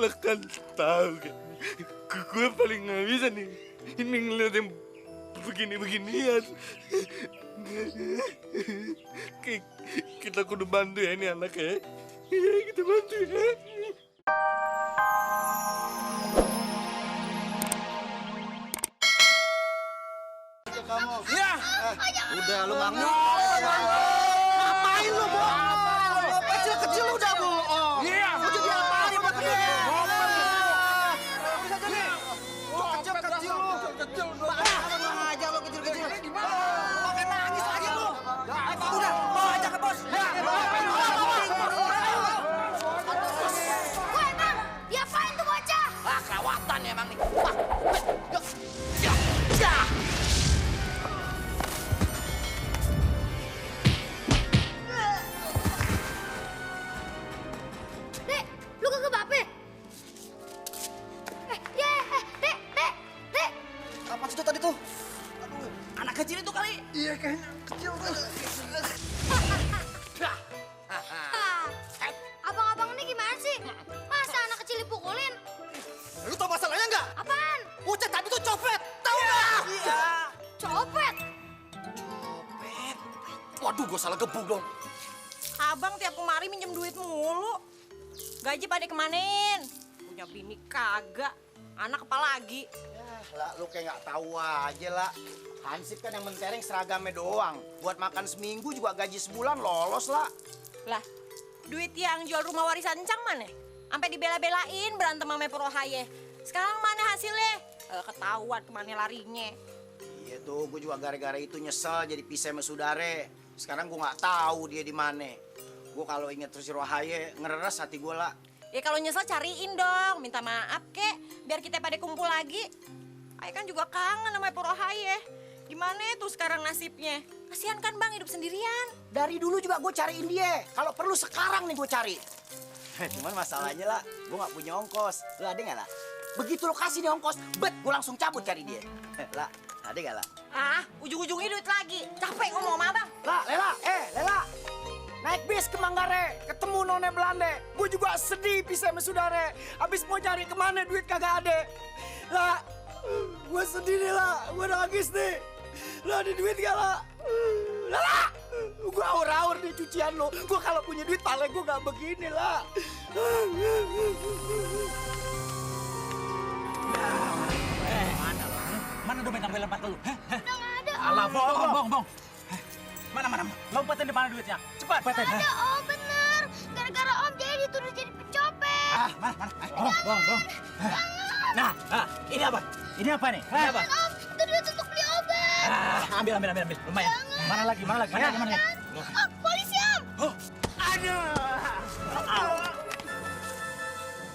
Lo kan tahu kan, gue paling nggak bisa nih. Ini ngeliat yang begini-beginian. Kita kudu bantu ya ini anaknya. Iya, kita bantu ya. Kamu. Ya, Udah lu bangun. ngapain lu, Bo? Kecil-kecil udah bohong. Iya. Mau jadi apaan buat dia? Bisa jadi. Kecil-kecil lu. Kecil. Tenang aja lu kecil-kecil. Pakai nangis lagi lu. Udah, bawa aja ke bos. Woi, Bang, diapain tuh bocah? Ah, kelewatan ya emang nih. Wah. Dek, lu kagak bape? Dek, Dek. Apa sih itu tadi tuh? Aduh, anak kecil itu kali. Iya kayaknya kecil tuh. Abang-abang ini gimana sih? Masa anak kecil dipukulin? Lu tau masalahnya nggak? Apaan? Ucet tadi tuh copet. Tahu nggak? Iya. Copet. Copet. Waduh, gue salah gebuk dong. Abang tiap kemari minjem duit mulu. Gaji pada kemanin? Punya bini kagak. Anak apalagi? Lah lu kayak nggak tahu aja lah. Hansip kan yang mentereng seragamnya doang. Buat makan seminggu juga gaji sebulan lolos lah. Lah, duit yang jual rumah warisan Encang mana? Sampai dibela-belain berantem sama Purwohaye. Sekarang mana hasilnya? Ketahuan kemana larinya. Iya tuh, gue juga gara-gara itu nyesel jadi pisah sama Sudare. Sekarang gue nggak tahu dia di mana. Gue kalau inget terus Rohaye ngeres hati gue lah. Ya kalau nyesel cariin dong, minta maaf kek, biar kita pada kumpul lagi. Ayah kan juga kangen sama Purwohaye. Gimana tuh sekarang nasibnya? Kasihan kan Bang hidup sendirian. Dari dulu juga gue cariin dia. Kalau perlu sekarang nih gue cari. Cuman masalahnya lah, gue nggak punya ongkos. Lu ada nggak lah? Begitu lo kasih nih ongkos, bet gue langsung cabut cari dia. Lah, ada nggak lah? Ah, ujung-ujungnya duit lagi. Capek ngomong sama Abang. Lah, Lela. Naik bis ke Manggarai, ketemu None Belanda. Gue juga sedih pisah sama Sudare. Abis mau cari kemana duit kagak ada. Lah, gue sedih nih lah, gue nangis nih. Lah, ada duit gak lah? Lah, gue aur-aur nih cucian lo. Gue kalau punya duit paling gue gak begini lah. Mana dompet yang gue lempar ke lu? Hah? Udah nggak ada, Om. Alah, bohong. Mana? Lompetin di mana duitnya? Cepat, Nggak ada, Om, bener. Gara-gara Om jadi dituduh jadi pencopet. Mana? Bohong. Nah, ini apa? Ini apa nih? Ini apa? Om, itu duit untuk beli obat. Ambil. Lumayan. Mana lagi? Mana? Om, polisi, Om.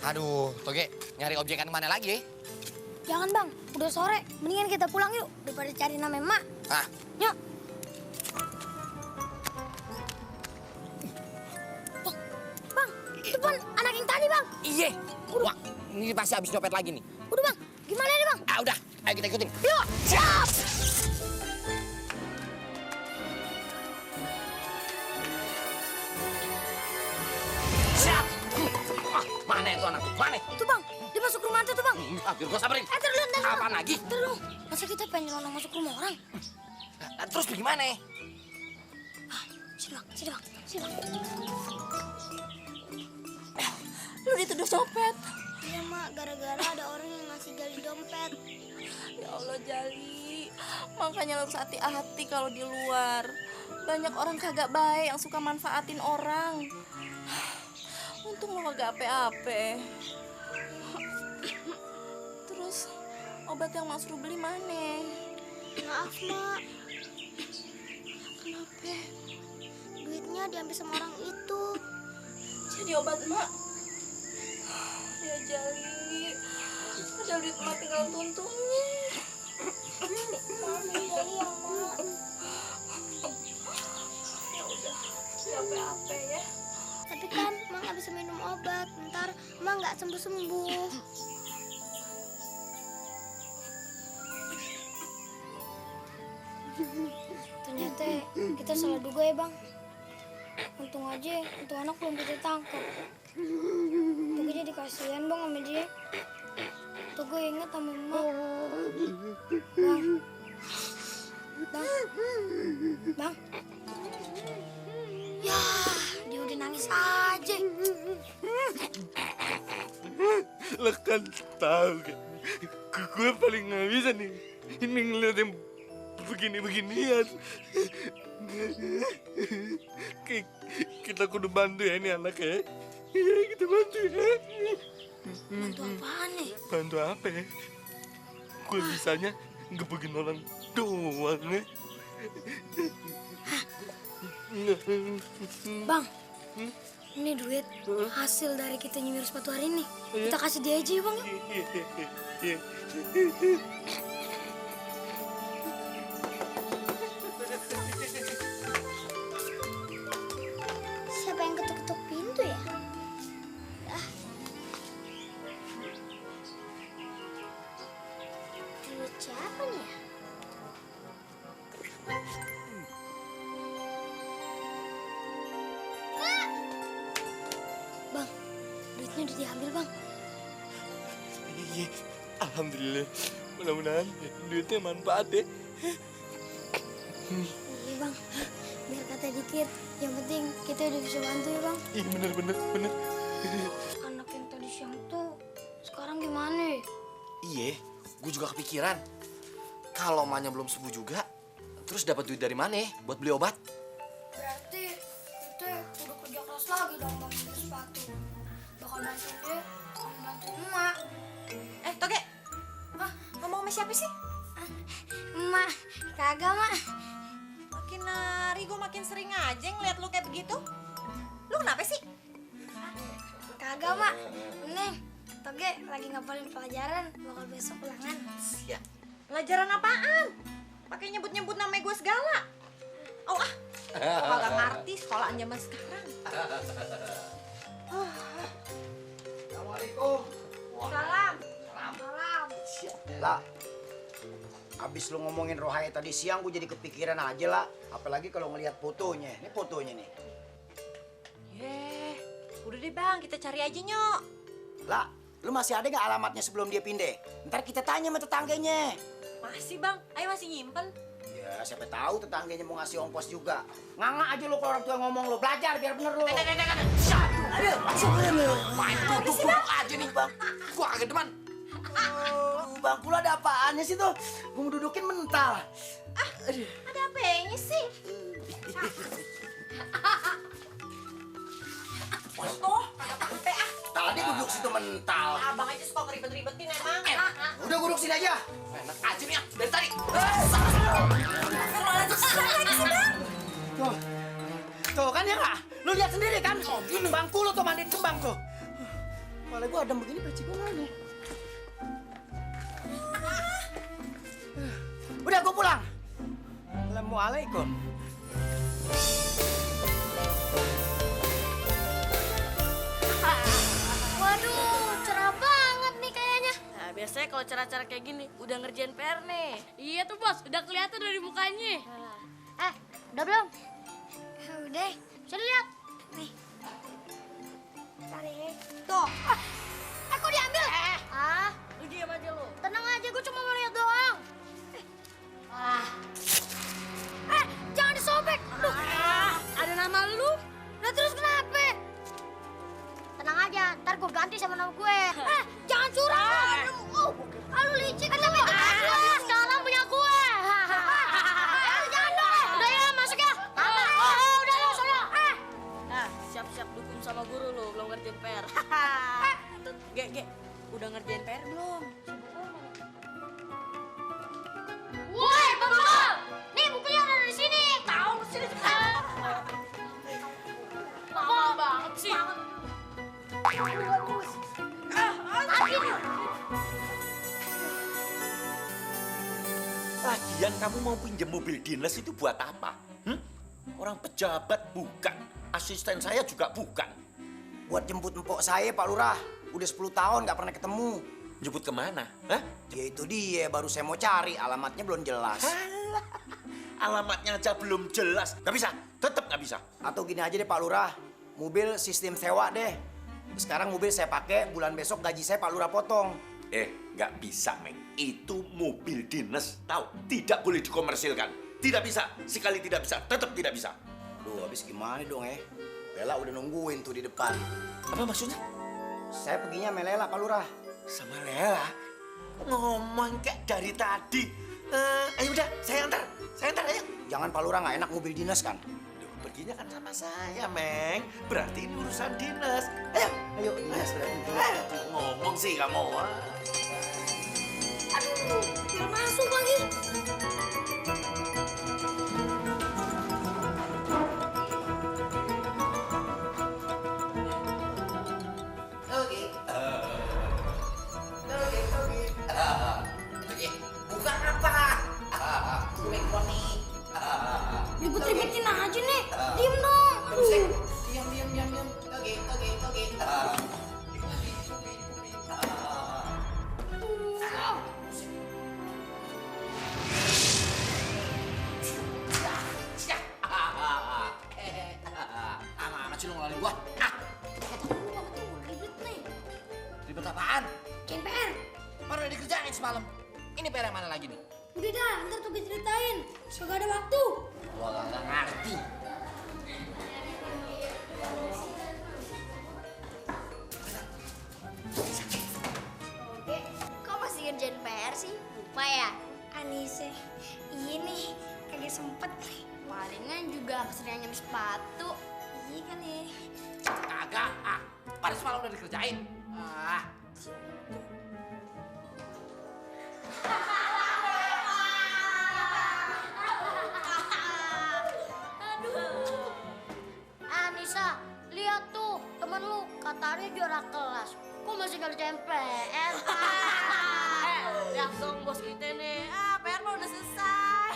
Aduh, Toge, nyari objekan mana lagi? Jangan, Bang. Udah sore. Mendingan kita pulang yuk. Daripada cari namanya Mak. Ah, Yuk. Bang, itu kan anak yang tadi, Bang. iye. Wah, ini pasti habis nyopet lagi nih. Udah, Bang. Gimana nih, Bang? Ah, udah. Ayo kita ikutin. Yuk, siap. Siap. Mana itu anak tuh? Mana? Tuh, Bang. Dia masuk rumah tuh, Bang. Biar gua sabarin. Terus. Apaan lagi? Terus. Masa kita pengen nyelonong masuk rumah orang? Terus bagaimana? Sini, Bang. Lu dituduh copet. Iya, Mak. Gara-gara ada orang yang ngasih Jali dompet. Ya Allah Jali, makanya lo harus hati-hati kalau di luar. Banyak orang kagak baik yang suka manfaatin orang. Untung lo kagak ape-ape. Terus obat yang Mak suruh beli mana? Maaf, Mak. Kenapa? Duitnya diambil sama orang itu. Jadi obat Mak. Ya Jali, ada duit Mak tinggal tuntungnya. Maaf ya, Jali ya, Mak. Ya udah, nggak ape-ape ya. Tapi kan Mak nggak bisa minum obat. Ntar Mak nggak sembuh-sembuh. Ternyata kita salah duga ya, Bang. Untung aja, itu anak belum kita tangkap. Tapi jadi kasihan bang sama dia. Tuh gue inget sama emak. Bang. Bang. Ya, dia udah nangis aja. Lo kan tahu kan, gue paling nggak bisa nih ini ngeliat yang begini-beginian. Kita kudu bantu ya ini anaknya. Iya, kita bantu ya. Bantu apaan nih? Bantu apa ya? Gue bisanya ngebukin orang doang ya. Bang, ini duit hasil dari kita nyemir sepatu hari ini. Kita kasih dia aja ya bang. Iya. Siapa yang ketuk-ketuk pintu ya? Duit siapa nih ya? Bang, duitnya udah diambil bang. Iya, alhamdulillah. Mudah-mudahan duitnya manfaat ya. Iya bang, biar kata dikit. Yang penting kita udah bisa bantu ya bang. Iya bener. Anak yang tadi siang tuh sekarang gimana? Iya, gue juga kepikiran. Kalau emaknya belum sembuh juga, terus dapat duit dari mana ya buat beli obat? Berarti kita udah kerja keras lagi dong bang beli sepatu. Bakal bantuin dia, bakal bantuin emak. Toge. Ngomong sama siapa sih? Emak, kagak mak. Makin hari gue makin sering aja ngeliat lu kayak begitu. Lu kenapa sih? Kagak mak. Neng, Toge lagi ngapalin pelajaran. Bakal besok ulangan. Siap. Pelajaran apaan? Pakai nyebut-nyebut nama gue segala. Oh ah, gue kagak ngerti sekolahan zaman sekarang. Assalamualaikum. Salam. Lah, abis lu ngomongin Rohaya tadi siang, gue jadi kepikiran aja lah. Apalagi kalau ngelihat fotonya. Ini fotonya nih. Udah deh bang, kita cari aja nyok. Lah, lu masih ada gak alamatnya sebelum dia pindah? Ntar kita tanya sama tetangganya. Masih bang, ayo masih nyimpen. Ya, siapa tahu tetangganya mau ngasih ongkos juga. Nganga aja lu kalau orang tua ngomong lu. Belajar biar bener lu. Aduh, main duduk aja nih bang. Gua agak deman. Bang, lu ada apaannya sih tuh? Gua mau dudukin mental. Ada apanya sih? Oh, kagak pakai ah. Tadi gua duduk situ mental. Abang aja suka ngeribet-ribetin emang. Udah gua duduk sini aja. Enak aja nih ya, dari tadi. Tuh kan ya nggak? Lu lihat sendiri kan? Bangku lu tuh mandiin kembang tuh. Malah gua adem begini peci gua mana? Udah gua pulang. Assalamualaikum. Waduh, cerah banget nih kayaknya. Nah, biasanya kalau cara-cara kayak gini udah ngerjain PR nih. Iya tuh bos, udah kelihatan dari mukanya. Udah belum? Udah, bisa lihat. Nih. Cari. Tuh. Aku diambil. Lu diam aja lu. Tenang aja, gue cuma mau lihat doang. Jangan disobek. Duh. Ada nama lu? Nah terus kenapa? Tenang aja, ntar gue ganti sama nama gue. Jangan curang. Lu licik. Tapi itu punya gue. Sekarang punya gue. Jangan dong. Udah ya, masuk ya. Udah lo, sono. Siap-siap dukung sama guru lu, belum ngerjain PR. Ge, udah ngerjain PR belum? Woi, Bang! Nih bukunya ada di sini. Tahu sini cepat. Lama banget sih. Lagian kamu mau pinjam mobil dinas itu buat apa? Orang pejabat bukan, asisten saya juga bukan. Buat jemput empok saya, Pak Lurah. Udah 10 tahun nggak pernah ketemu. Jemput kemana? Hah? Ya itu dia, baru saya mau cari. Alamatnya belum jelas. Alah, alamatnya aja belum jelas. Gak bisa, tetap gak bisa. Atau gini aja deh, Pak Lurah. Mobil sistem sewa deh. Sekarang mobil saya pakai, bulan besok gaji saya Pak Lurah potong. Nggak bisa, Meng. Itu mobil dinas, tahu? Tidak boleh dikomersilkan. Tidak bisa. Sekali tidak bisa, tetap tidak bisa. Duh, habis gimana dong Lela udah nungguin tuh di depan. Apa maksudnya? Saya perginya sama Lela, Pak Lurah. Sama Lela? Ngomong kayak dari tadi. Ayo udah, saya antar, ayo. Jangan Pak Lurah, nggak enak mobil dinas kan? Duh, perginya kan sama saya, Meng. Berarti ini urusan dinas. Ayo. Ayo, dinas berarti. Ngomong sih kamu. Aduh, biar masuk lagi. Bukan apa? Ribet-ribetin aja nih. Diem dong. Aduh. Diam. Oke. Amat sih lu ngelalin gua. Ribet nih. Ribet apaan? Kayak PR. Baru udah dikerjain semalam. Ini PR yang mana lagi nih? Udah dah, ntar tuh gue ceritain. Kagak ada waktu. Gua nggak ngerti. Oke, kok masih ngerjain PR sih? Maya? Anise, ini kagak sempet. Palingan juga keseringan nyampe sepatu. Iya kan ya? Kagak. Pada semalam udah dikerjain. Anissa, lihat tuh temen lu katanya juara kelas. Kok masih ngerjain PR? Lihat dong bos kita nih. PR mah udah selesai.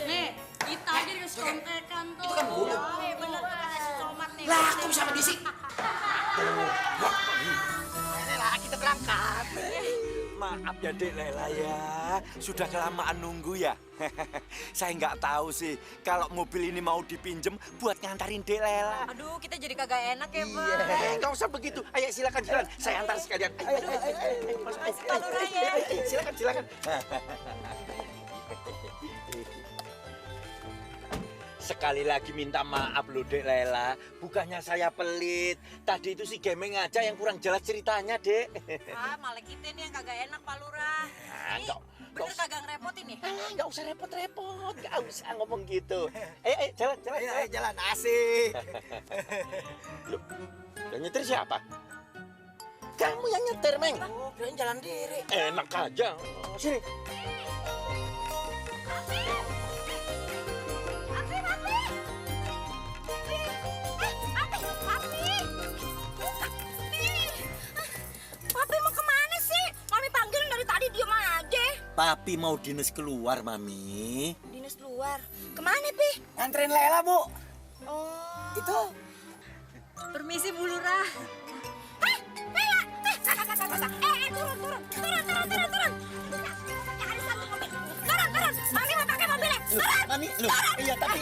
Nih, kita aja dikasih contekan tuh. Itu kan bulu. Nih, bener tuh kasih somat nih. Lah, kok bisa sama dia sih? Lela, kita berangkat. Maaf ya Dek Lela ya, sudah kelamaan nunggu ya. Saya nggak tahu sih kalau mobil ini mau dipinjem buat ngantarin Dek Lela. Aduh, kita jadi kagak enak ya, Pak. Nggak usah begitu. Ayo silakan. Saya antar sekalian. Ayo, masuk. Pak Lurah ya. Silakan. Sekali lagi minta maaf loh Dek Lela, bukannya saya pelit. Tadi itu si Gemeng aja yang kurang jelas ceritanya, Dek. Malah kita nih yang kagak enak, Pak Lurah. Nah, Bener kagak ngerepotin nih? Nggak usah repot-repot, nggak usah ngomong gitu. Ayo, jalan. Ayo, jalan asik. Loh, yang nyetir siapa? Kamu yang nyetir, Meng. Oh, kirain jalan diri. Enak aja. Sini. Papi mau kemana sih? Mami panggilin dari tadi, diem aja. Papi mau dinas keluar, Mami. Dinas luar. Kemana, Pi? Nganterin Lela, Bu. Oh. Itu. Permisi, Bu Lurah. Lela! Turun. Ada satu mobil. Turun. Mami mau pakai mobilnya. Turun. Mami, loh, iya tapi...